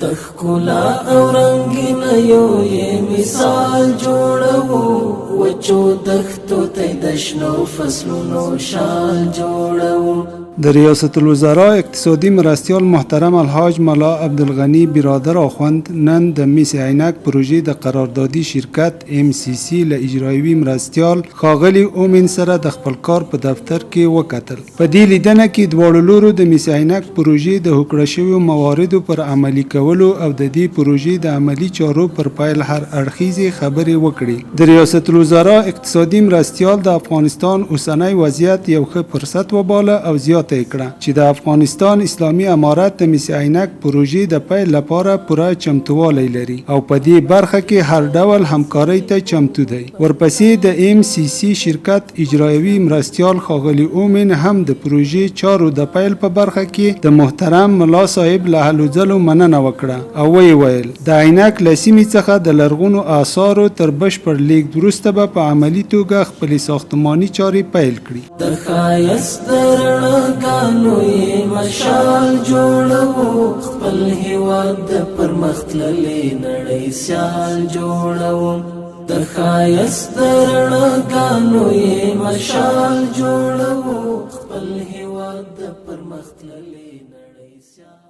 د ښکلا او رنګینیو یې مثال جوړوو، وچو دښتو ته د شنو فصلونو شال جوړوو. د ریاست الوزراء اقتصادي مرستیال محترم الحاج ملا عبدالغني برادر اخوند نن د مس عینک پروژې د قراردادي شرکت ام سي سي له اجرایوي مرستیال ښاغلي اومین سره د خپل کار په دفتر کې وکتل. په دې لیدنه کې دواړو لورو د مس عینک پروژې د هوکړه شویو مواردو پر عملي کولو او د دې پروژې د عملي چارو پر پیل هر اړخیزې خبرې وکړې. د ریاست الوزراء اقتصادي مرستیال د افغانستان اوسنی وضعیت یو ښه فرصت وباله او زیاته یې کړه چې د افغانستان اسلامي امارت د مس عینک پروژې د پیل لپاره پوره چمتووالی لري او په دې برخه کې هر ډول همکارۍ ته چمتو دی. ورپسې د ام سي سي شرکت اجرایوي مرستیال ښاغلي اومین هم د پروژې چارو د پیل په برخه کې د محترم ملا صاحب له هلو ځلو مننه وکړه او ویې ویل، د عینک له سیمې څخه د لرغونو آثارو تر بشپړ لیږد وروسته به په عملي توګه خپلې ساختماني چارې پیل کړي. د ښایست د رڼاګانو یې مشال جوړوو، خپل هیواد د پرمختللې نړۍ سیال جوړوو. د ښایست د رڼاګانو یې مشال جوړوو، خپل هیواد د پرمختللې نړۍ سیال.